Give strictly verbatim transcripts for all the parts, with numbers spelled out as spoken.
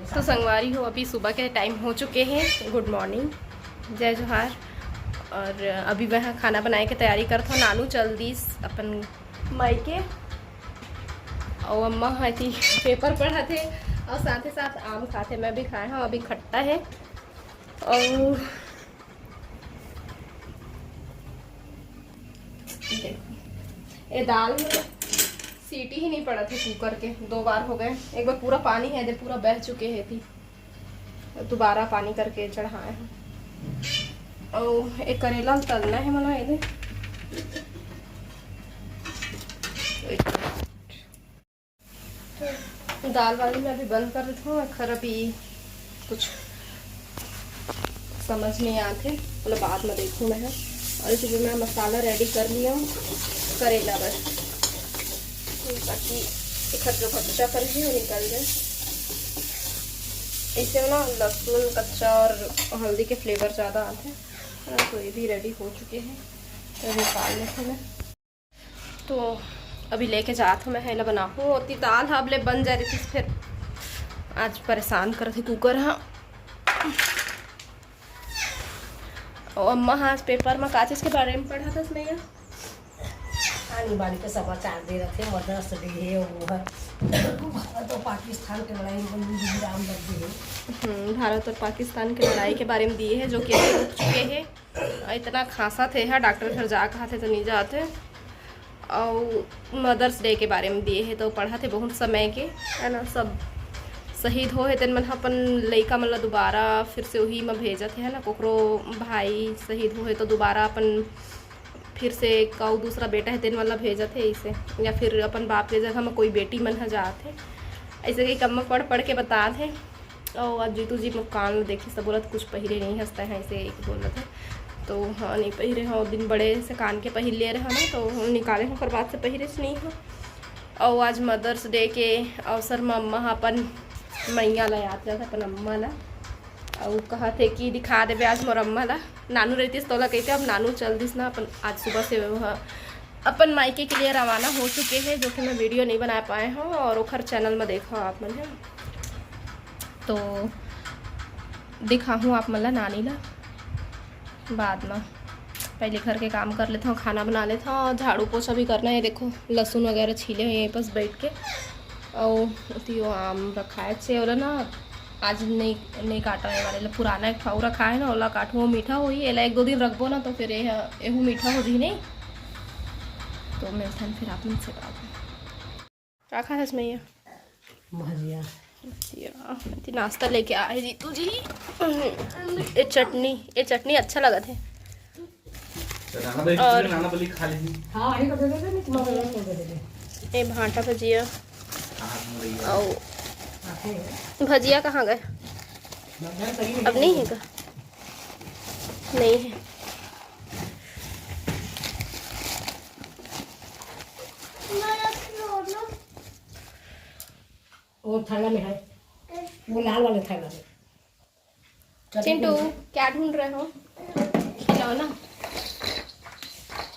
तो संगवारी हो, अभी सुबह के टाइम हो चुके हैं। गुड मॉर्निंग, जय जोहार। और अभी मैं खाना बनाए के तैयारी करत हूँ। नानू चल दीस अपन मायके, और अम्मा ह एती पेपर पढ़त हे और साथ ही साथ आम खात हे। मैं भी खाए हूँ, अभी खट्टा है। और देखो, ये दाल में सीटी ही नहीं पड़त हे कुकर के, दो बार हो गए। एक बार पूरा पानी है दे, पूरा बह चुके हे थी, दोबारा पानी करके चढ़ाए हैं। और एक करेला तलना है मला, ये दे। दाल वाली मैं अभी बंद कर देता हूँ, एखर अभी कुछ समझ नहीं आते, मतलब बाद में देखूँ मैं। और इसी में मैं मसाला रेडी कर लिया हूँ करेला बर, ताकि एखर जो कच्चा पन है वो निकल जाए। ऐसे में ना लहसुन कच्चा और हल्दी के फ्लेवर ज़्यादा आते हैं, है ना। तो ये भी रेडी हो चुके हैं, तो निकाल लेते हैं। तो अभी लेके जात हूँ मैं, एला बनाहूँ। ओती दाल ह अब ले बन जा रही थी, फिर आज परेशान करत हे कुकर ह। ओ अम्मा ह आज पेपर में का चीज के बारे में पढ़त हस मैया? आनी बानी के समाचार दे रहे थे, मदर्स डे है वो है। भारत और पाकिस्तान के लड़ाई में विराम लग गई है। हम्म, भारत और पाकिस्तान के लड़ाई के बारे में दिए है, जो कि अभी रुक चुके हैं। इतना खांसत हे, डॉक्टर घर जा कहा थे तो नहीं जाते। और मदर्स डे के बारे में दिए है, तो पढ़त हे बहुत समय के, है ना। सब शहीद हो हे तेन मन ह अपन लइका मन ला दोबारा फिर से वही में भेजत हे, है ना। कोकरो भाई शहीद हो हे तो दोबारा अपन फिर से एक अउ दूसरा बेटा है तेन मन ला भेजत हे ऐसे, या फिर अपन बाप के जगह में कोई बेटी मन ह जात हे। ऐसे कई कम्मा पढ़ पढ़ के बतात हे। और आज जीतू जी मुस्कान ला देखिस त बोलत कुछ पहिरे नहीं हस तैं, ऐसे एक बोलत हे। तो हाँ, नहीं पहिरे हो, दिन बड़े से कान के पहिर ले रहे हो ना, तो हम निकाले हो, ओकर बाद से पहिरे से नहीं हो। और आज मदर्स डे के अवसर में अम्मा ह अपन मैया ला याद करत, अपन अम्मा ला, और कहा थे कि दिखा देबे आज मोर अम्मा ला। नानू रहतीस तोला कहते, अब नानू चल दिस ना, अपन आज सुबह से वो ह अपन मायके के लिए रवाना हो चुके हैं, जो कि मैं वीडियो नहीं बना पाए हूँ और ओखर चैनल में देखो आप मन है। तो दिखाहूँ आप मन ला नानी ला बाद में। पहले घर के काम कर लेता हूँ, खाना बना लेता हूँ, झाड़ू पोछा भी करना है। देखो, लहसुन वगैरह छीले हुए हैं बस बैठ के। और उतियो आम रखा है, अच्छे वाला ना, आज नहीं, नहीं काटा है वाले, पुराना एक ठाऊ रखा है ना, ओला काटू, वो मीठा होही, एला एक दो दिन रखबो ना, तो फिर एह, एहू मीठा हो जही नहीं। तो मिलथन फिर आप मन से बाद में। का खाथस मैया? भजिया। भजिया। इतनी नाश्ता लेके आए जीतू जी। ये चटनी, ये चटनी अच्छा लगत है। तो नाना बली, और नाना बली खा लेही। हाँ, ये तो दे दे, नहीं तुम्हारा, ये तो दे दे। ये भांटा भजिया। हाँ, भैया। और आते हैं। भजिया कहाँ गए? भजिया सही अब नहीं है का? नहीं है। वो थैला में है, वो लाल वाले थैला में। चिंटू, क्या ढूंढ रहे हो? खिलौना।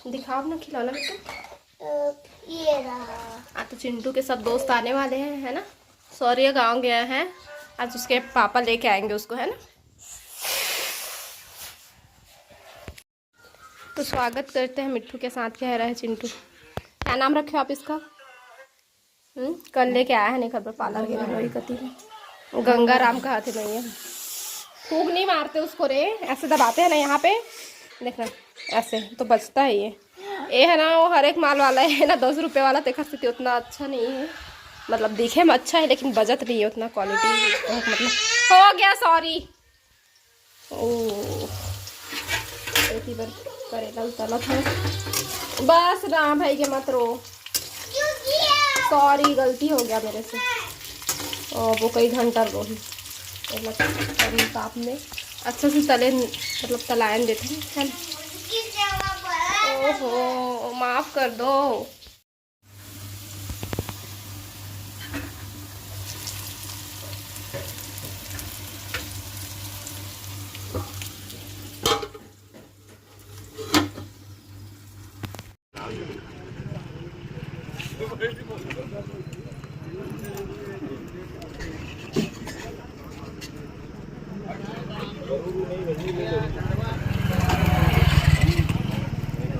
दिखाओ ना खिलौना बेटा। ये रहा। आज तो चिंटू के सब दोस्त आने वाले हैं, है ना? शौर्य गांव गया है, आज उसके पापा लेके आएंगे उसको, है ना? तो स्वागत करते हैं मिट्ठू के साथ। कह रहा है चिंटू, क्या नाम रखे हो आप इसका? हम्म, कल लेके आया है, नहीं खबर पार्लर के लिए, वही कती है। गंगा राम कहा थे भैया, फूक नहीं मारते उसको रे, ऐसे दबाते हैं ना यहाँ पे, देखना ऐसे तो बचता है ये। ये है ना, वो हर एक माल वाला है ना, दस रुपये वाला, तेखर से उतना अच्छा नहीं है, मतलब दिखे में अच्छा है लेकिन बजत नहीं है उतना, क्वालिटी मतलब हो गया। सॉरी। ओ, एती बर करेला उतरत है। बस राम भाई के मत रो। सॉरी, गलती हो गया मेरे से। ओ, वो कई घंटा रोही। मतलब, अभी ताप में अच्छा से तले, मतलब तलायन देते हैं, है ना? ओहो, माफ कर दो।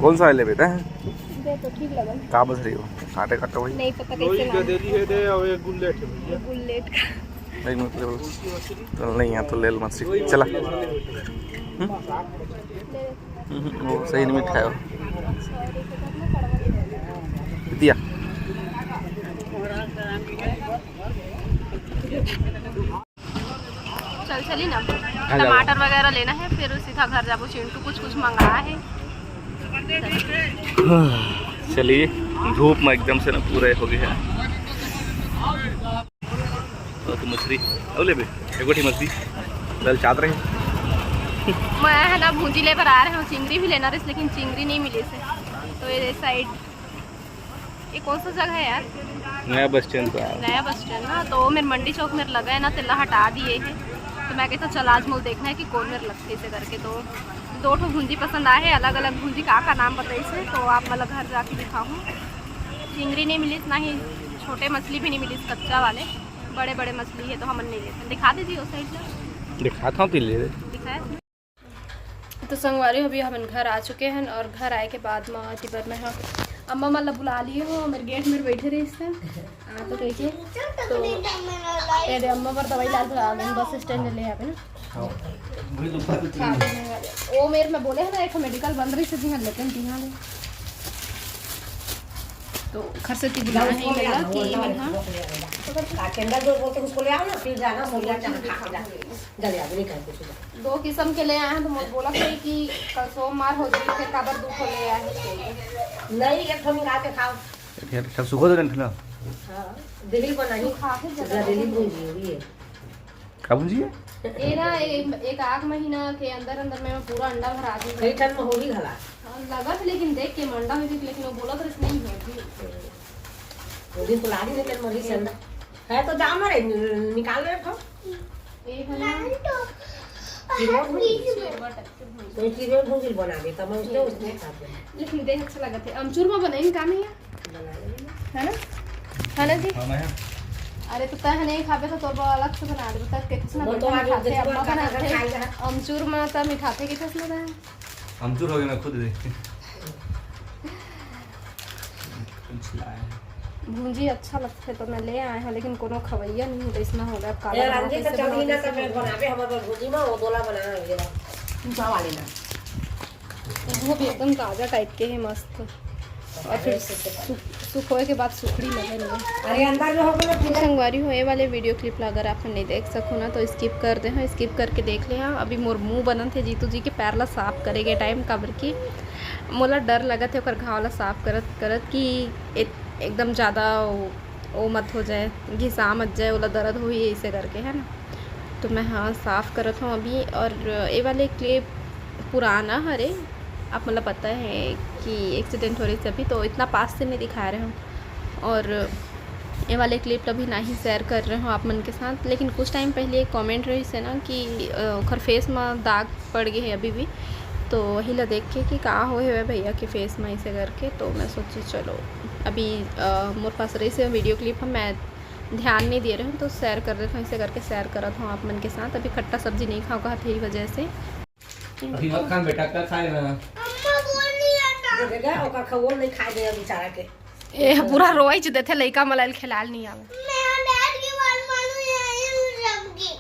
कौन सा वाला लेबे? दे तो ठीक लगल। का मछली हो? कांटे कांटे वही। नहीं पता कैसे नाम। दे दी है, दे, और एक गुल्लेट है भैया। गुल्लेट का। नहीं, मतलब, तो नहीं है तो ले लो मछली। चला। हम्म? हम्म, वो सही नहीं मिठायो। दिया। चल चली ना, टमाटर वगैरह लेना है, फिर सीधा घर जाबो। चिंटू कुछ कुछ मंगाया है। चलिए, धूप में एकदम से ना पूरा हो गया है। और तो मछली, अब लेबे एक गोटी मछली, दाल चाहत रहे। मैं है ना भूंजी ले बर आ रहे हूँ, चिंगरी भी लेना रहे, लेकिन चिंगरी नहीं मिली से। तो ये साइड, ये कौन सा जगह है यार? नया बस स्टैंड पे आया। नया बस स्टैंड ना, तो मेरे मंडी चौक मेरे लगा है ना, तेला हटा दिए है। तो मैं कहता चल आज मोल देखना है कि कौन मेरे लगते इसे करके। तो दो ठो भूंजी पसंद आए है, अलग अलग भूंजी का का नाम बताइस है, तो आप मतलब घर जाके दिखाऊँ। चिंगरी नहीं मिली ना ही, छोटे मछली भी नहीं मिली कच्चा वाले, बड़े बड़े मछली है तो हमन नहीं लेते। दिखा दीजिए उस साइड से। दिखाता हूँ, पी ले। दिखाया? तो संगवारी, अभी हमन घर आ चुके हैं और घर आए के बाद म एती बर मैं ह अम्मा मन ला बुला लिए हो, मेरे गेट में बैठे रहिस हे। आ तो कहिके, तो ये दे अम्मा बर दवाई लाल बुला, बस स्टैंड ले आवे ना। हाँ। वो मेरे में बोले है ना, एक मेडिकल बंद रहिस हे, जिहाँ लेते हैं, तिहाँ ले। तो घर से ती बुलाना है, मिला कि मन हाँ। काकेंद्र जो बोलते हैं, उसको ले आओ ना, फिर जाना, सोनिया चाह खा के जा। जल्दी आ, नहीं खाए कुछ। दो किस्म के ले आए हैं, तो मोर बोला थे कि कल सोमवार हो जाए, फिर काबर दू ठो ले आए हैं। नहीं, एक ठो निकाल के खाओ। एक ठो सुखो दे रहे ना। हाँ, दिल्ली बनाई। खा के जगह दिल्ली भूंजी हुई है। का भूंजी है? ये ना, एक, एक आध महीना के अंदर अंदर में पूरा अंडा भरा दी। कई ठन में होही घला। हाँ, लगत, लेकिन देख के मंडा में देख, लेकिन वो बोलत रहे नहीं होती। वो दिन तो लागी नहीं, तेरे मर्जी से अंडा। है तो जा मरे, नि-, निकाल रहे हो। एक है ना। चिरवा भूंजी। कोई चिरवा भूंजी बना दे, तब मैं उसने, उसने खा दे। लेकिन देख अच्छा लगत है। अमचूर में बनाई काम ही है। बना ले। है ना? है ना जी? हाँ, मैं। अरे तो तह नहीं खाबे तो तोर बर अलग से बना देबे। तह के कितना वो तो बढ़िया आज मिठाथे, जैसे अम्मा बना खाना खाए जा। अमचूर में तह मिठाथे के कितना है? अमचूर हो गया, मैं खुद दे। कुछ लाए हैं। भूंजी अच्छा लगथे तो मैं ले आए हूँ, लेकिन कोनो खवैया नहीं है, तो इसमें हो गया अब काला ए, नमक रंजीत कैसे चटनी बनाओगे ना इसे? सब बनाबे, हमर बर भूंजी में वो दोला बना, ये ला। तू चाव वाले ना। वो भी एकदम ताजा टाइप के है, मस्त। और फिर सु-, सुखोए के बाद सुखड़ी लगे नहीं। अरे अंदर में हो गए तो संगवारी हो, ये वाले वीडियो क्लिप ला अगर आप नहीं देख सको ना, तो स्किप कर दे हो, स्किप करके देख ले हो। अभी मोर मुंह बनत हे जीतू जी के पैर ला साफ करे के टाइम, काबर कि मोला डर लगत हे ओकर घाव ला साफ करत करत कि ए-, एकदम ज़्यादा वो, वो मत हो जाए, घिसा मत जाए, ओला दर्द होही ऐसे करके, है ना। तो मैं, हाँ, साफ करत हूँ अभी। और ये वाले क्लिप पुराना हरे, आप मतलब पता है कि एक्सीडेंट हो रही थी अभी, तो इतना पास से नहीं दिखा रहे हूँ। और ये वाले क्लिप अभी ना ही शेयर कर रहे हूँ आप मन के साथ, लेकिन कुछ टाइम पहले एक कमेंट रहिस हे ना कि, अ, ओखर फेस में दाग पड़ गए है अभी भी, तो वही ला देख के कि का होए हवे भैया के फेस में ऐसे करके। तो मैं सोची चलो अभी, अ, मोर पास रहिस हे वीडियो क्लिप, हम मैं ध्यान नहीं दे रहे हूँ, तो शेयर कर देता हूँ, ऐसे करके शेयर करत हूँ आप मन के साथ। अभी खट्टा सब्जी नहीं खाओ कहत यही वजह से। अभी मत खान बेटा, कल खाए ना। अम्मा बोल नहीं आता। दे देगा, ओकर खवो नहीं खाए दे बेचारा के। ए पूरा रोई च देथे, लइका मलाइल खेलाल नहीं आवे। मैं डैड की बात मानू या इन सब की?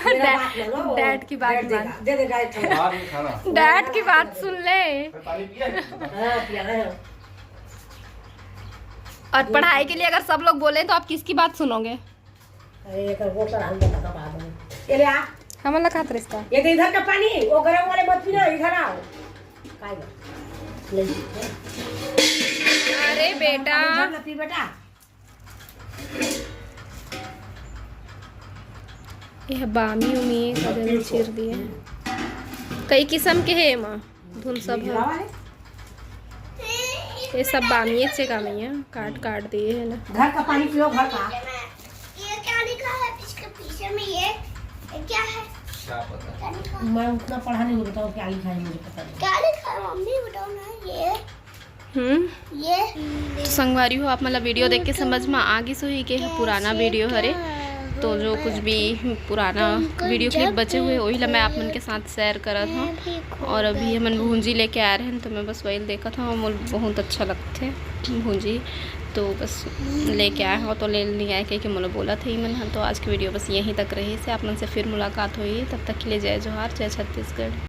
मेरा बात मानो, वो डैड की बात डैड मान। देगा, दे देगा एक ठो। बाद में खाना। डैड की बात सुन ले। फिर पानी पिया है? हाँ, पिया है। और पढ़ाई के लिए अगर सब लोग बोले तो आप किसकी बात सुनोगे? अरे, एकर वो सर हम बता, बता दो। ये ले आ। हमन ला खात रहिस का? ये दे इधर का पानी, वो गरम वाले मत पीना, इधर आओ। काय बा? ले। अरे बेटा। पानी भर ना पी बेटा। ये बामी उमी का जरूर चीर दिए। कई किस्म के हे एमा। धुन सब है। ये सब बामिए से का मैया काट काट दिए है ना। घर का पानी पियो, घर का। ये क्या लिखा है इसके पीछे में? ये, ये क्या है? क्या पता? क्या लिखा है? मैं उतना पढ़ा नहीं हूँ, बताओ क्या लिखा है, मुझे पता नहीं। क्या लिखा है मम्मी, बताओ ना। ये हम्म। ये तो संगवारी हो, आप मतलब वीडियो देख के समझ में आ गिस होही के ह पुराना वीडियो हरे। तो जो कुछ भी पुराना वीडियो क्लिप बचे हुए, वही ला मैं आप मन के साथ शेयर करत हूँ। और अभी हमन भूंजी लेके आए रहेन, तो मैं बस वही देखत हूँ। मोला बहुत अच्छा लगथे भूंजी, तो बस लेके आए हूँ, तो ले नहीं आए कह के मोला बोलत हे मन ह। तो आज की वीडियो बस यहीं तक रहिस हे। आप मन से फिर मुलाकात होही, तब तक के लिए जय जोहार, जय छत्तीसगढ़।